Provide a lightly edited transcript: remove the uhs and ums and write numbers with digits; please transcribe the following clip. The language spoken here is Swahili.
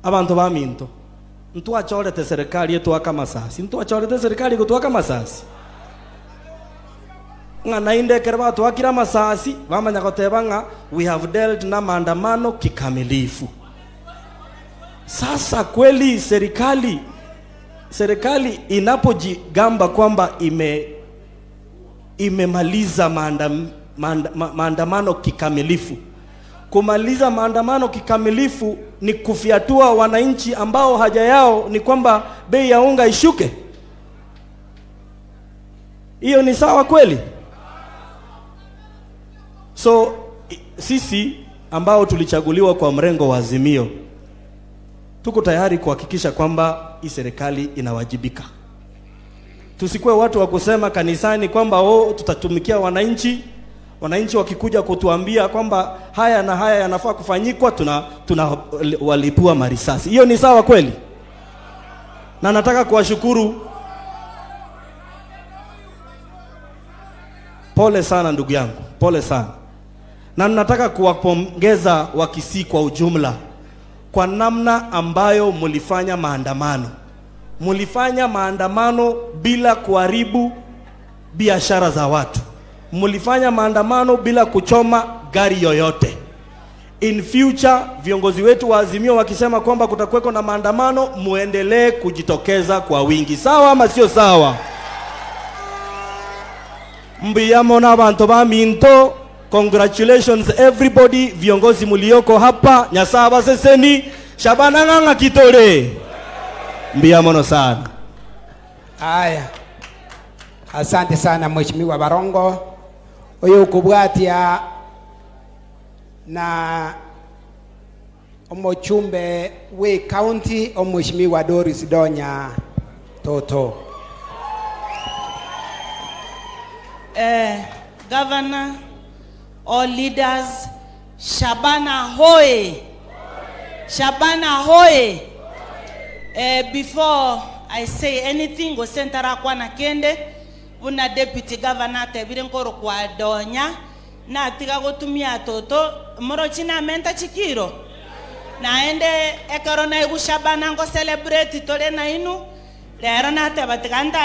Abantu ba minto ntwachorete serikali etwaka masasi, ntwachorete serikali gotwaka masasi ng'a nainde ekero batwakire amasasi bamanya goteba ng'a we have dealt na maandamano kikamilifu. Sasa kweli serikali inapojigamba kwamba imemaliza maandamano kikamilifu, kumaliza maandamano kikamilifu ni kufiatua wananchi ambao haja yao ni kwamba bei ya unga ishuke. Hiyo ni sawa kweli? So sisi ambao tulichaguliwa kwa mrengo wa Azimio tuko tayari kuhakikisha kwamba hii serikali inawajibika. Tusikuwe watu wa kusema kanisani kwamba oh, tutatumikia wananchi. Wananchi wakikuja kutuambia kwamba haya na haya yanafaa kufanyikwa, tuna walipua marisasi. Hiyo ni sawa kweli? Na nataka kuwashukuru. Pole sana ndugu yangu, pole sana. Na nataka kuwapongeza Wakisii kwa ujumla kwa namna ambayo mlifanya maandamano. Mlifanya maandamano bila kuharibu biashara za watu. Mlifanya maandamano bila kuchoma gari yoyote. In future viongozi wetu wa Azimio wakisema kwamba kutakuweko na maandamano, muendelee kujitokeza kwa wingi. Sawa ama sio sawa? Mbiyamo na bantu ba minto, congratulations everybody, viongozi mulioko hapa, nyasaba seseni, Shabana nganga kitore. Mbiyamo sana. Haya. Asante sana Mheshimiwa Barongo. Oyo kubwatia na omochumbe we county Mheshimiwa Doris Donya Toto. Governor, all leaders, Shabana hoye. Shabana hoye. Before I say anything, go sentara kwa na kende una deputy governor tebire nkoro kwa Donya na tiga gotumia toto morochina menta chikiro naende ekero na igu Shabana ngo celebrate tole na inu lero na teba tiganda.